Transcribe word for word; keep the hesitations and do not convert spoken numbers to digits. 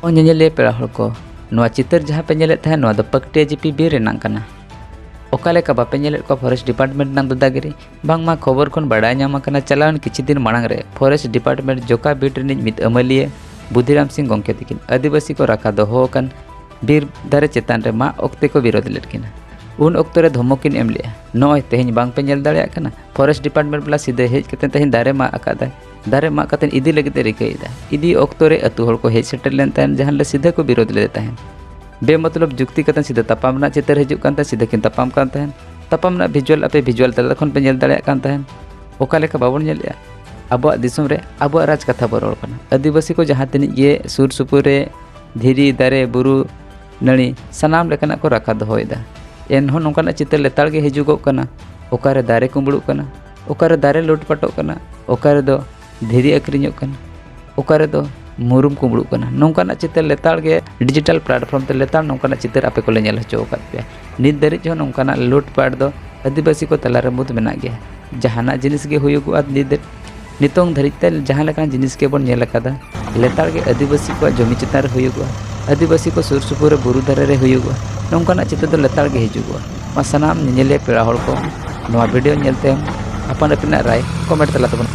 ᱚ ᱧᱮᱧᱮᱞᱤᱭᱟᱹ ᱯᱮᱲᱟ ᱦᱚᱲ ᱠᱚ, ᱱᱚᱣᱟ ᱪᱤᱛᱟᱹᱨ ᱡᱟᱦᱟᱸ ᱯᱮ ᱧᱮᱞᱮᱫ ᱛᱟᱦᱮᱸᱫ, ᱱᱚᱣᱟ ᱫᱚ ᱯᱟᱠᱴᱤᱭᱟ ᱡᱤᱯᱤ ᱵᱤᱨ ᱨᱮᱱᱟᱜ ᱠᱟᱱᱟ᱾ ᱚᱠᱟ ᱞᱮᱠᱟ ᱵᱟᱯᱮ ᱧᱮᱞᱮᱫ ᱠᱚᱣᱟ ᱯᱷᱚᱨᱮᱥᱴ ᱰᱤᱯᱟᱨᱴᱢᱮᱱᱴ ᱨᱮᱱᱟᱜ ᱫᱟᱫᱟᱜᱤᱨᱤ? ᱵᱟᱝᱢᱟ ᱠᱷᱚᱵᱚᱨ ᱠᱷᱚᱱ ᱵᱟᱰᱟᱭ ᱧᱟᱢ ᱟᱠᱟᱱᱟ, ᱪᱟᱞᱟᱣᱮᱱ ᱠᱤᱪᱷᱩ ᱫᱤᱱ ᱢᱟᱲᱟᱝ ᱨᱮ ᱯᱷᱚᱨᱮᱥᱴ ᱰᱤᱯᱟᱨᱴᱢᱮᱱᱴ ᱡᱚᱠᱟ ᱵᱤᱴ ᱨᱤᱱᱤᱡ ᱢᱤᱫ ᱟᱹᱢᱟᱹᱞᱤᱭᱟᱹ ᱵᱩᱫᱷᱤᱨᱟᱢ ᱥᱤᱝ ᱜᱚᱢᱠᱮ ᱛᱤᱠᱤᱱ ᱟᱹᱫᱤᱵᱟᱹᱥᱤ ᱠᱚ ᱨᱟᱠᱷᱟ ᱫᱚᱦᱚ ᱟᱠᱟᱱ ᱵᱤᱨ ᱫᱟᱨᱮ ᱪᱮᱛᱟᱱ ᱨᱮ ᱢᱟᱜ ᱚᱠᱛᱮ ᱠᱚ ᱵᱤᱨᱳᱫ ᱞᱮᱫ ᱠᱤᱱᱟ᱾ ᱩᱱ ᱚᱠᱛᱚ ᱨᱮ ᱫᱷᱚᱢᱚᱠ ᱠᱤᱱ ᱮᱢ ᱞᱮᱫᱼᱟ, "ᱱᱚᱜᱼᱚᱭ ᱛᱮᱦᱮᱧ ᱵᱟᱝ ᱯᱮ ᱧᱮᱞ ᱫᱟᱲᱮᱭᱟᱜ ᱠᱟᱱᱟ, ᱯᱷᱚᱨᱮᱥᱴ ᱰᱤᱯᱟᱨᱴᱢᱮᱱᱴ ᱵᱟᱞᱟ ᱥᱤᱫᱷᱟᱹ ᱦᱮᱡ ᱠᱟᱛᱮ ᱛᱮᱦᱮᱧ ᱫᱟᱨᱮ ᱢᱟᱜ ᱟᱠᱟᱫᱟᱭ, ᱫᱟᱨᱮ ᱢᱟᱜ ᱠᱟᱛᱮ ᱤᱫᱤ ᱞᱟᱹᱜᱤᱫ ᱮ ᱨᱤᱠᱟᱹᱭᱮᱫᱟ᱾" ᱤᱫᱤ ᱚᱠᱛᱚ ᱨᱮ ᱟᱹᱛᱩ ᱦᱚᱲ ᱠᱚ ᱦᱮᱡ ᱥᱮᱴᱮᱨ ᱞᱮᱱ ᱛᱟᱦᱮᱸᱫ, ᱡᱟᱦᱟᱸ ᱞᱮ ᱥᱤᱫᱷᱟᱹ ᱠᱚ ᱵᱤᱨᱳᱫ ᱞᱮᱫ ᱛᱟᱦᱮᱸᱫ᱾ ᱵᱮᱢᱚᱛᱞᱚᱵ ᱡᱩᱠᱛᱤ ᱠᱟᱛᱮ ᱥᱤᱫᱷᱟᱹ ᱛᱟᱯᱟᱢ ᱨᱮᱱᱟᱜ ᱪᱤᱛᱟᱹᱨ ᱦᱤᱡᱩᱜ ᱠᱟᱱ ᱛᱟᱦᱮᱸᱫ, ᱥᱤᱫᱷᱟᱹ ᱠᱤᱱ ᱛᱟᱯᱟᱢ ᱠᱟᱱ ᱛᱟᱦᱮᱸᱫ᱾ ᱛᱟᱯᱟᱢ ᱨᱮᱱᱟᱜ ᱵᱷᱤᱡᱩᱣᱟᱞ ᱟᱯᱮ ᱵᱷᱤᱡᱩᱣᱟᱞ ᱛᱟᱞᱟ ᱠᱷᱚᱱ ᱯᱮ ᱧᱮᱞ ᱫᱟᱲᱮᱭᱟᱜ ᱠᱟᱱ ᱛᱟᱦᱮᱸᱫ᱾ ᱚᱠᱟ ᱞᱮᱠᱟ ᱵᱟᱵᱚᱱ ᱧᱮᱞᱮᱫᱼᱟ? ᱟᱵᱚᱣᱟᱜ ᱫᱤᱥᱚᱢ ᱨᱮ ᱟᱵᱚᱣᱟᱜ ᱨᱟᱡᱽ ᱠᱟᱛᱷᱟ ᱵᱚ ᱨᱚᱲ ᱠᱟᱱᱟ᱾ ᱟᱹᱫᱤᱵᱟᱹᱥᱤ ᱠᱚ ᱡᱟᱦᱟᱸ ᱛᱤᱱᱟᱹᱜ ᱜᱮ ᱥᱩᱨ ᱥᱩᱯᱩᱨ ᱨᱮ ᱫᱷᱤᱨᱤ, ᱫᱟᱨᱮ, ᱵᱩᱨᱩ, ᱱᱟᱹᱲᱤ ᱥᱟᱱᱟᱢ ᱞᱮᱠᱟᱱᱟᱜ ᱠᱚ ᱨᱟᱠᱷᱟ ᱫᱚᱦᱚᱭᱮᱫᱟ, ᱮᱱᱦᱚᱸ ᱱᱚᱝᱠᱟᱱᱟᱜ ᱪᱤᱛᱟᱹᱨ ᱞᱮᱛᱟᱲ ᱜᱮ ᱦᱤᱡᱩᱜᱚᱜ ᱠᱟᱱᱟ᱾ ᱚᱠᱟᱨᱮ ᱫᱟᱨᱮ ᱠᱩᱢᱵᱲᱩᱜ ᱠᱟᱱᱟ, ᱚᱠᱟᱨᱮ ᱫᱟᱨᱮ ᱞᱩᱴᱯᱟᱴᱚᱜ ᱠᱟᱱᱟ, ᱚᱠᱟ ᱨᱮᱫᱚ ᱫᱷᱤᱨᱤ ᱟᱹᱠᱷᱨᱤᱧᱚᱜ ᱠᱟᱱᱟ, ᱚᱠᱟ ᱨᱮᱫᱚ ᱢᱩᱨᱩᱢ ᱠᱩᱢᱵᱲᱩᱜ ᱠᱟᱱᱟ᱾ ᱱᱚᱝᱠᱟᱱᱟᱜ ᱪᱤᱛᱟᱹᱨ ᱞᱮᱛᱟᱲ ᱜᱮ ᱰᱤᱡᱤᱴᱟᱞ ᱯᱞᱟᱴᱯᱷᱚᱨᱢ ᱛᱮ ᱞᱮᱛᱟᱲ ᱱᱚᱝᱠᱟᱱᱟᱜ ᱪᱤᱛᱟᱹᱨ ᱟᱯᱮ ᱠᱚᱞᱮ ᱧᱮᱞ ᱦᱚᱪᱚ ᱟᱠᱟᱫ ᱯᱮᱭᱟ᱾ ᱱᱤᱛ ᱫᱷᱟᱹᱨᱤᱡ ᱦᱚᱸ ᱱᱚᱝᱠᱟᱱᱟᱜ ᱞᱩᱴᱯᱟᱴ ᱫᱚ ᱟᱹᱫᱤᱵᱟᱹᱥᱤ ᱠᱚ ᱛᱟᱞᱟᱨᱮ ᱢᱩᱫᱽ ᱢᱮᱱᱟᱜ ᱜᱮᱭᱟ᱾ ᱡᱟᱦᱟᱱᱟᱜ ᱡᱤᱱᱤᱥ ᱜᱮ ᱦᱩᱭᱩᱜᱚᱜᱼᱟ, ᱱᱤᱛ ᱫᱷᱟᱹᱨᱤᱡ, ᱱᱤᱛᱚᱝ ᱫᱷᱟᱹᱨᱤᱡ ᱛᱮ ᱡᱟᱦᱟᱸ ᱞᱮᱠᱟᱱ ᱡᱤᱱᱤᱥ ᱜᱮᱵᱚᱱ ᱧᱮᱞ ᱟᱠᱟᱫᱟ, ᱞᱮᱛᱟᱲ ᱜᱮ ᱟᱹᱫᱤᱵᱟᱹᱥᱤ ᱠᱚᱣᱟᱜ ᱡᱚᱢᱤ ᱪᱮᱛᱟᱱ ᱨᱮ ᱦᱩᱭᱩᱜᱚᱜᱼᱟ, ᱟᱹᱫᱤᱵᱟᱹᱥᱤ ᱠᱚ ᱥᱩᱨ ᱥᱩᱯᱩᱨ ᱨᱮ ᱵᱩᱨᱩ ᱫᱷᱟᱨᱮ ᱨᱮ ᱦᱩᱭᱩᱜᱚᱜᱼᱟ, ᱱᱚᱝᱠᱟᱱᱟᱜ ᱪᱤᱛᱟᱹᱨ ᱫᱚ ᱞᱮᱛᱟᱲ ᱜᱮ ᱦᱤᱡᱩᱜᱚᱜᱼᱟ᱾ ᱢᱟ ᱥᱟᱱᱟᱢ ᱧᱮᱧᱮᱞᱤᱭᱟᱹ ᱯᱮᱲᱟ ᱦᱚᱲ ᱠᱚ ᱱᱚᱣᱟ ᱵᱷᱤᱰᱤᱭᱳ ᱧᱮᱞ ᱛᱟᱭᱚᱢ ᱟᱯᱟᱱ ᱟᱹᱯᱤᱱᱟᱜ ᱨᱟᱭ ᱠᱚᱢᱮᱱᱴ ᱛᱟᱞᱟ ᱛᱮᱵᱚᱱ